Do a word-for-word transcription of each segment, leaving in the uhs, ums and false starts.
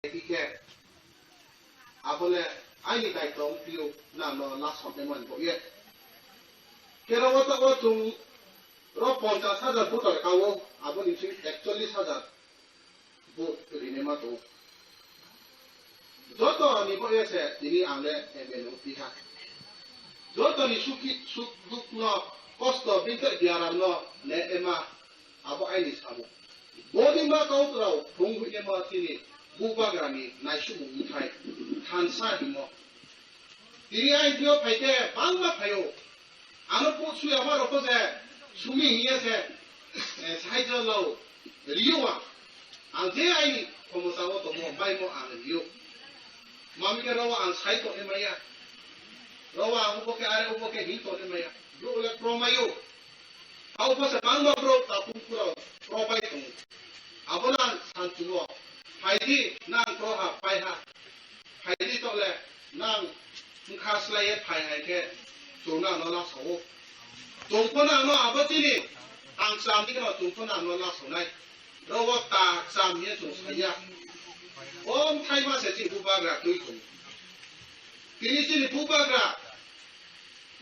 khe, abole aini daitwng twiyo nangno last hoknai man bo ye. Khe ro o to o chwng ro ponchash hajar voter kao, aboni sing ekchollish hajar vote rinai ma tongo. Joto ni bo ye se tini ang le M L A o piha. Joto ni sukhi suk duk no kosto binte biaram no le ema abo aini samo. Boni ma kau trao phung hui ema tini bubagra ni naisumung muthai thansa himo. Tini aini phio phaite bangma phaio. Ano put suya ma roko se sumi hiye se, eh, sahai jo lao. Rio wa. Ang je aini khomosa o tomo, bai mo ang rio. Mami ke ro wa ang sai to emaya. Ro wa ang ubo ke are ubo ke hin to emaya. Bro le pro mayo. Au bo se bangma bro ta pung kuro pro bai tong. Abo lang san tuwo. Phaidi nang pro ha pai ha. Phaidi tole nang wngkha slaiye phai hai khe chwng nangno lasawo. Chwng phano ano abo chini ang cham di kheno chwng phano ano lasanai. Rogo ta cham hiye chwng saiya. Om thai ma se chini bubagra twi tongo. Tini chini bubagra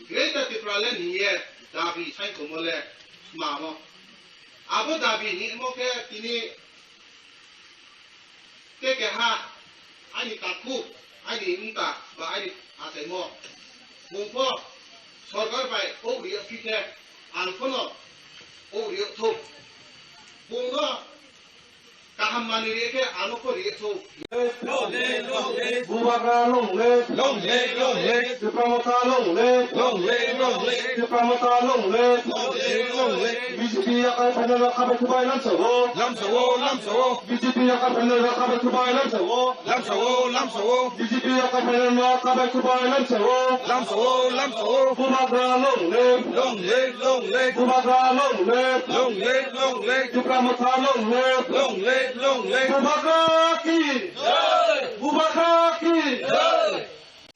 Greater Tipraland hiye dabi sai tongmo le mamo. Abo dabi himo khe tini Te keha ani takhuk, ani wngta ba ani achaimo bungpho sorkar bai kok riya phikhe ang phano kok riya thuk. Bungno kaham mani riya khe ano pho riya thuk. Bubagra long live. Long live, long live. Tipra Motha long live. Long live, long live. Tipra Motha long live. Long live, long live. B J P yakai phainai rok khabai thubai lamsao. Lamsao, lamsao. B J P yakai phainai rok khabai thubai lamsao. Lamsao, lamsao. B J P yakai phainai rok khabai thubai lamsao. Lamsao, lamsao. Bubagra long live. Long live, long live. Bubagra long live. Long live, long live. Tipra Motha long live. Long live, long live. Bubagra ki. Jai. Bubagra ki. Jai.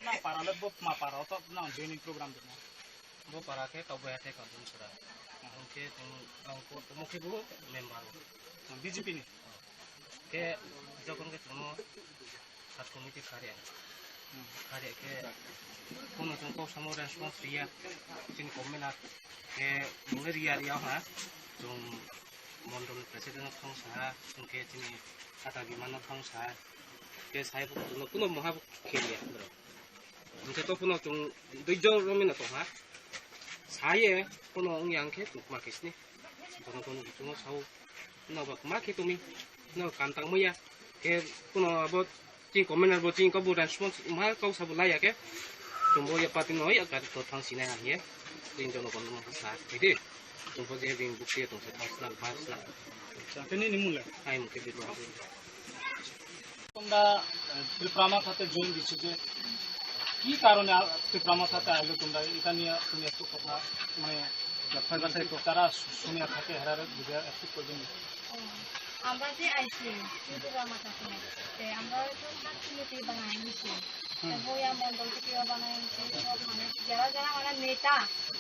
Na para le bo ma para to na joining program de na. Bo para khe Kaubaiha tei Kalbungsora. Hwnkhe chwng ang ko-, omo khe bo member o. B J P ni? Khe jokhon khe chwngno sub committee kharya. Kharya khe phone chwng kok samo response riya. Chini comment khe bungni riya riya ha. Chwng mondol president no thong saha, hwnkhe chini ata biman no thong saha. Khe sai bo chwngno kuno moha bo kheliya bro. Hwnkhe to phano chwng duijo romwi no tongha. Saye phano wngya hwnkhe tongma khe sini. Bono bono bichungo sao. No ba ma khe tongmi. No kam tang maya. Khe phano abo chini commander bo chini kok bo response ma kok sabo laya khe. Chwngbo ya party no ya gari to thang sinai hangye. Chini jono kono sa khe di. Chwngbo je bini bukti tong se thang sna ba sna. Acha, tini ni mung le? Ai mung khe di. তোমরা, আহ, ত্রিপুরা মথাতে জয়েন দিছো যে কি কারণে আ-, ত্রিপুরা মথাতে আইলো তোমরা? এটা নিয়ে তুমি একটু কথা, মানে, যারা শু-, শুনিয়া থাকে, হেরারে বুঝে একটু করবেন। ও, আমরা যে আইছি ত্রিপুরা মথাতে, তে আমরা তো সাত কমিটি বানাই নিছি। হুম। তো বইয়া মন্ডল থেকে বানাই নিছি, সব মানে যারা যারা মানে নেতা,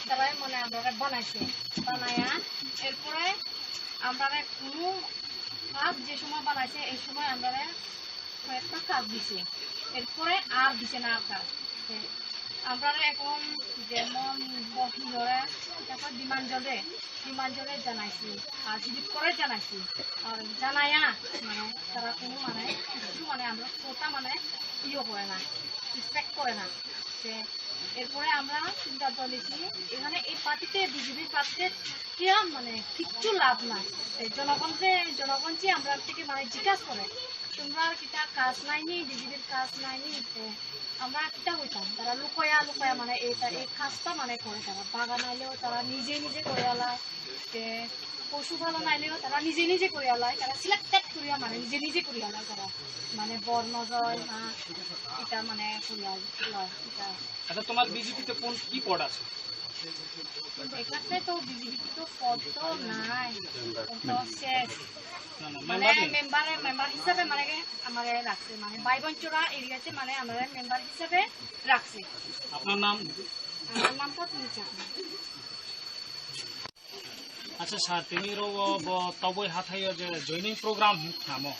তারাই মানে আমরা বানাইছে। বানায়া এরপরে আমরা কোনো কাজ যে সময় বানাইছে, এই সময় আমরা কয়েকটা কাজ দিছে, এরপরে আর দিছে না আর কাজ। আমরা এখন যেমন বসুন্ধরা, তারপর বিমানজলে, বিমানজলে জানাইছি, আর রিলিফ করে জানাইছি, আর জানাইয়া মানে তারা কোনো মানে কিছু মানে আমরা কোটা মানে ইয়ে করে না, রেসপেক্ট করে না। যে এরপরে আমরা সিদ্ধান্ত নিয়েছি এখানে এই পার্টিতে, বিজেপির পার্টিতে কেউ মানে কিচ্ছু লাভ নাই। এই জনগণকে, জনগণ যে আমরা থেকে মানে জিজ্ঞাসা করে, তোমরা কিতা কাজ নাইনি, বিজেপির কাজ নাইনি? তো আমরা কিতা হইতাম, তারা লুকোয়া লুকোয়া মানে এটা এই কাজটা মানে করে, তারা বাগান আইলেও তারা নিজে নিজে করে আলায়, যে পশুপালন আইলেও তারা নিজে নিজে করে আলায়, তারা সিলেক্টেড করিয়া মানে নিজে নিজে করে আলায় তারা, মানে বর্ণ জয়, হ্যাঁ, এটা মানে করে আলায়, এটা। আচ্ছা, তোমার বিজেপিতে কোন কি পদ আছে? এখানে তো বিজেপিতে তো পদ তো নাই, তো শেষ। না, না, মানে মেম্বার নেই? মেম্বারে, মেম্বার হিসাবে মানে কি আমারে রাখছে, মানে বাইবনচোরা এরিয়াতে মানে আমারে মেম্বার হিসাবে রাখছে। আপনার নাম? আমার নাম তো তুমি চাকমা। আচ্ছা sir, tini oro bo Toboi hathaio je joining program hwn khnamo.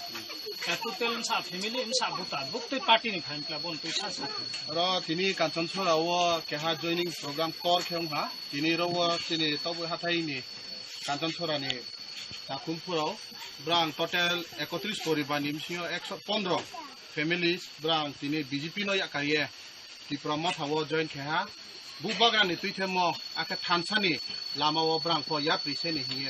Total msa family, msa buta, buktui party ni phaimkla, bon tui sa sa. Oro tini Kanchanchora o keha joining program kor khe wngha. Tini oro chini tobo hathai ni Kanchanchora ni takhum phurao brang total ekotris poribar ni bisingo ekso pondro families brang tini B J P no yakariye Tipra Motha o join khe ha. Bubagra ni tuithemo akhe thansa ni lama o brang pho yapri se ni hiye.